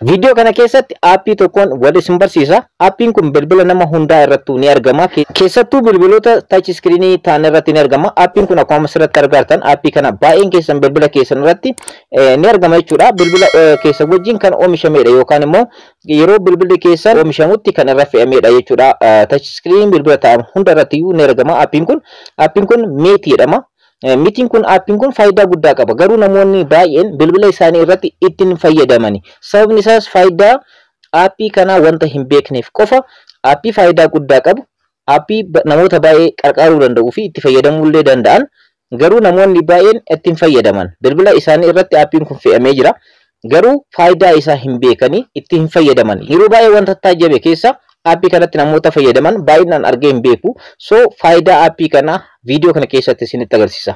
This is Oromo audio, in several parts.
Viidiyoo kana keessatti aappii tokkoon wal isin barsiisa. Aappiin kun bilbila nama hundaa irrattuu ni argama. Keessattuu bilbiloota touch screenii ta'an irratti ni argama. Aappiin kun akkuma asirratti argartan, aappii kana baay'een keessan bilbila keessan irratti ni argama jechuudha. Bilbila keessan wajjin kan oomishamedha yookaan immoo yeroo bilbilli keessan oomishamutti kan irra fe'amedha jechuudha. Touch screen bilbila ta'an hunda irratti iyyuu ni argama aappiin kun. Aappiin kun Meet jedhama. Meetiin kun, aappiin kun faayidaa guddaa qaba. Garuu namoonni baay'een bilbila isaanii irratti ittiin fayyadamani. Sababni isaas faayidaa aappii kanaa wanta hin beekneef qofa. Aappii faayidaa guddaa qabu, aappii namoota baay'ee qarqaaruu danda'uu fi itti fayyadamuu illee danda'an, garuu namoonni baay'een ittiin fayyadaman. Bilbila isaanii irratti aappiin kun fe'amee jira. Garuu faayidaa isaa hin beekanii itti hin fayyadaman. Yeroo baay'ee wanta taajjabe keessa aappii kanatti namoota fayyadaman baay'inaan argee hin beeku. So faayidaa aappii kanaa viidiyoo kana keessatti isinitti agarsiisa.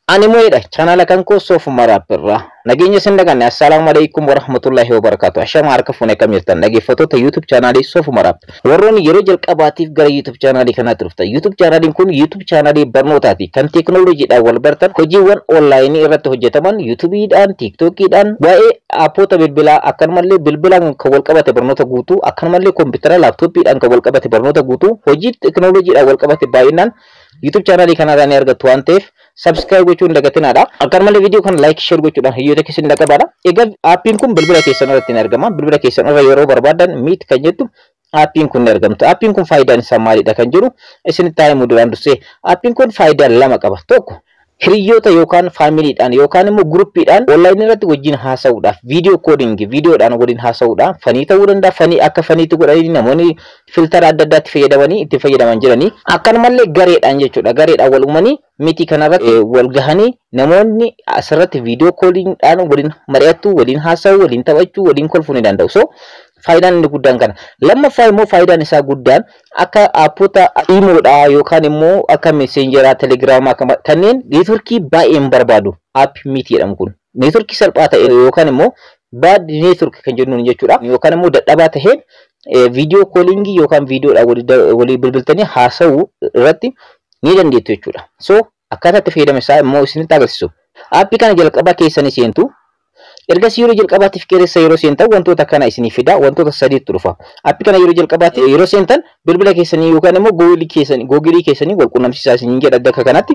Ani mo'eedha, chaanaala kan koo Soofumar App irraa. Nageenya isin daganne. Assalaamu alaikum warahmatullahi wabarakatuh. Ashama, harka fuune, akkam jirtan, dhaggeeffattoota YouTube chaanaalii Soofumar App? Warroonni yeroo jalqabaatiif gara YouTube chaanaalii kanaatti dhuftan, YouTube chaanaaliin kun YouTube chaanaalii barnootaati. Kan teekinooloojiidhaan wal bartan, hojiiwwan onlaayinii irratti hojjetaman, YouTubeidhaan, TikTokiidhaan, waa'ee aappoota bilbilaa, akkanumallee bilbilaan kan wal qabate barnoota guutuu, akkanumallee koompitara laaptooppiidhaan kan wal qabate barnoota guutuu, hojii teekinooloojiidhaan wal qabate baay'inaan YouTube chaanaalii kanarraa ni argattu waan ta'eef, subscribe gochuun hin dagatinaadha. Akkanumallee viidiyoo kana like, share gochuudhaan hiriyoota keessan dhaqabaadha. Egaa aappiin kun bilbila keessan irratti ni argama. Bilbila keessan irra yeroo barbaadan Meet kan jettu aappiin kun ni argamtu. Aappiin kun faayidaan isaa maalidha kan jedhu isinitti haa himu duraan dursee. Aappiin kun faayidaa lama qaba. Tokko, hiriyoota yookaan faamiliidhaan yookaan immoo guruppiidhaan onlaayinii irratti wajjin haasa'uudhaaf, video calling, viidiyoodhaan waliin haasa'uudhaan, funny ta'uu danda'a. Funny akka funnytti godhanii namoonni filtera adda addaatti fayyadamanii itti fayyadaman jiranii. Akkanumallee gareedhaan jechuudha, gareedhaan wal uumanii Meetii kanarratti wal gahanii namoonni asirratti video callingdhaan waliin mari'achuu, waliin haasa'uu, waliin taphachuu, waliin kolfuu ni danda'u. So faayidaan inni guddaan kana. Lammaffaa immoo faayidaan isaa guddaan akka aappota imoodhaa yookaan immoo akka messengeraa, telegiraamaa kanneen neetworkii baay'ee hin barbaadu aappii Meet jedhamu kun. Neetworkii salphaa ta'e yookaan immoo bad network kan jennuun jechuudha. Yookaan immoo dadhabaa taheen video callingii yookaan viidiyoodhaan walii bilbiltanii haasa'uu irratti ni dandeettu jechuudha. So akkaataa itti fayyadama isaa immoo isinitti agarsiisu. Aappii kana jalqaba keessanii seentu. Ergasii yeroo jalqabaatiif keessa yeroo seentan wantoota kana isinii fida, wantoota sadiitu dhufa. Aappii kana yeroo jalqabaatti yeroo seentan bilbila keessanii yookaan immoo Googilii keessanii wal quunnamsiisaa isiniin jedha akka kanatti.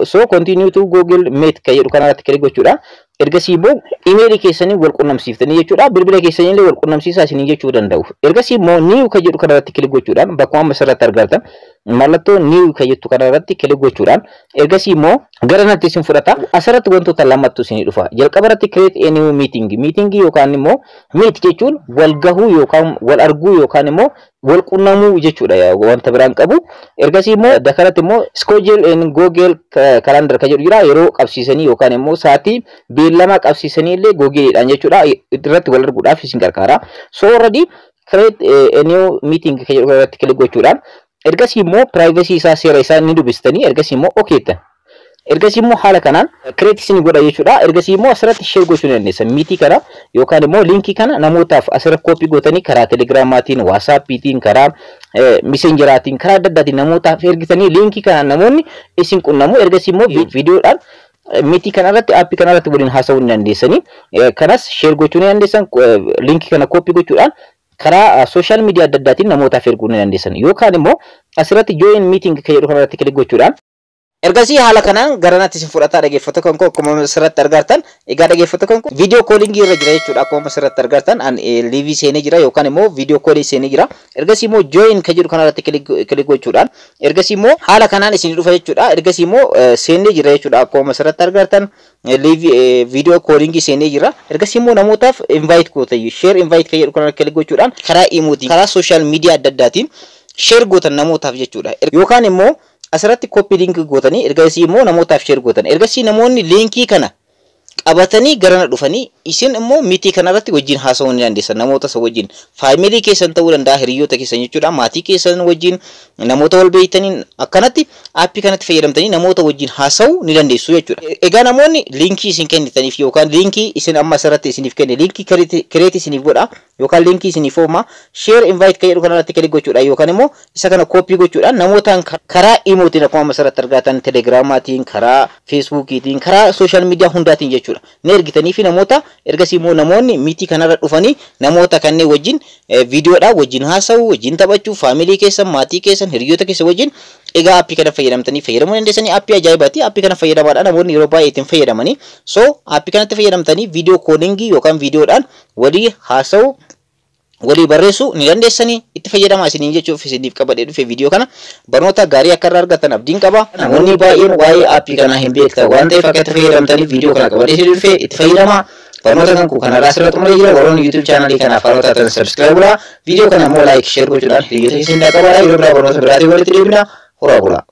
So "Continue to Google Meet" kan jedhu kanarratti click gochuudha. Ergasii immoo imeelii keessanii wal quunnamsiiftanii jechuudha. Bilbila keessanii illee wal quunnamsiisaa isiniin jechuu danda'u. Ergasii immoo "New" kan jedhu kanarratti click gochuudhaan, bakkuma amma asirratti argattan mallattoo "New" kan jettu kanarratti click gochuudhaan, ergasii immoo gara natti isin fudhata. Asirratti wantoota lamatu isinii dhufa. Jalqaba irratti "Create a new meeting". Meeting yookaan immoo meet jechuun wal gahuu yookaan wal arguu yookaan immoo wal quunnamuu jechuudha, wanta biraan qabu. Ergasii immoo dakalatti immoo "Schedule in Google Calendar" kan jedhu jira. Yeroo qabsiisanii yookaan immoo sa'aatii beellama qabsiisanii illee Googleedhaan jechuudha irratti wal arguudhaaf isin gargaara. So already "Create a new meeting" kan jedhu irratti click gochuudhaan, ergasii immoo privacy isaa, seera isaa ni dubbistanii, ergasii immoo okay jettan. Ergasii immoo haala kanaan create isin godha jechuudha. Ergasii immoo asirratti share gochuu ni dandeessan. Meetii kana yookaan immoo linkii kana namootaaf asirra copy gootanii karaa telegiraamaatiin, waasaappiitiin, karaa messengeraatiin, karaa adda addaatiin namootaaf ergitanii linkii kana namoonni isin qunnamu. Ergasii immoo viidiyoodhaan meetii kanarratti, aappii kanarratti waliin haasa'uu ni dandeessanii. Kanas share gochuu ni dandeessan. Linkii kana copy gochuudhaan karaa social media adda addaatiin namootaaf erguu ni dandeessan. Yookaan immoo asirratti "Join meeting" kan jedhu kanarratti click gochuudhaan, ergasii haala kanaan gara natti isin fudhataa, dhaggeeffattoota kan koo, akkuma asirratti argartan. Egaa dhaggeeffattoota kan koo, video callingii irra jira jechuudha. Akkuma asirratti argartan an liveii seenee jira yookaan immoo video callii seenee jira. Ergasii immoo "Join" kan jedhu kanarratti click gochuudhaan, ergasii immoo haala kanaan isin dhufa jechuudha. Ergasii immoo seenee jira jechuudha. Akkuma asirratti argartan liveii video callingii seenee jira. Ergasii immoo namootaaf invite goota, "Share invite" kan jedhu kanarratti click gochuudhaan karaa imootiin, karaa social media adda addaatiin share gootan namootaaf jechuudha. Yookaan immoo asirratti copy link gootanii, ergasii immoo namootaaf share gootan. Ergasii namoonni linkii kana qabatanii garana dhufanii isin immoo Meetii kanarratti wajjin haasa'uu ni dandeessan. Namoota isa wajjin, faamilii keessan ta'uu danda'a, hiriyoota keessan jechuudha, maatii keessan wajjin, namoota wal beektaniin, akkanatti aappii kanatti fayyadamtanii namoota wajjin haasa'uu ni dandeessu jechuudha. Egaa namoonni linkii isin kennitaniif yookaan linkii isin amma asirratti isiniif kenne, linkii create isiniif godha. yookaan liinkii isiniif ooma. Share invite kan jedhu kanarratti click gochuudhaan yookaan immoo isa kana copy gochuudhaan namootaan karaa imootiin, akkuma asirratti argatan, telegiraamaatiin, karaa feesbuukiitiin, karaa social media hundaatiin jechuudha. Ni ergitanii fi namoota ergasii immoo namoonni Meetii kanarra dhufanii namoota kanneen wajjin viidiyoodhaan wajjin haasa'u, wajjin taphachuu, family keessan, maatii keessan, hiriyoota keessan wajjin egaa aappii kana fayyadamtanii fayyadamuu dandeessanii. Aappii ajaa'ibaati. Aappii kana fayyadamaadha, namoonni yeroo baay'ee ittiin fayyadamanii. So aappii kanatti fayyadamtanii video callingii yookaan viidiyoodhaan walii haasa'u, walii barreessuu ni dandeessanii. Itti fayyadamaa isiniin jechuuf isiniif qabadhee dhufe viidiyoo kana. Barnoota gaarii akka irraa argatan abdiin qaba. Namoonni baay'een waa'ee aappii kanaa hin beektan waan ta'eef akka itti fayyadamtaniif viidiyoo kana qabadhee isinii dhufe. Itti fayyadamaa. Barnoota kan koo kanarraa asirratti xumuree jira. Warroonni YouTube channelii kanaaf haaraa taatan subscribe godhaa. Viidiyoo kana immoo like, share gochuudhaan hiriyoota keessan dhaqqabaa. Yeroo biraa barnoota biraatiin walitti deebina. Horaa bulaa.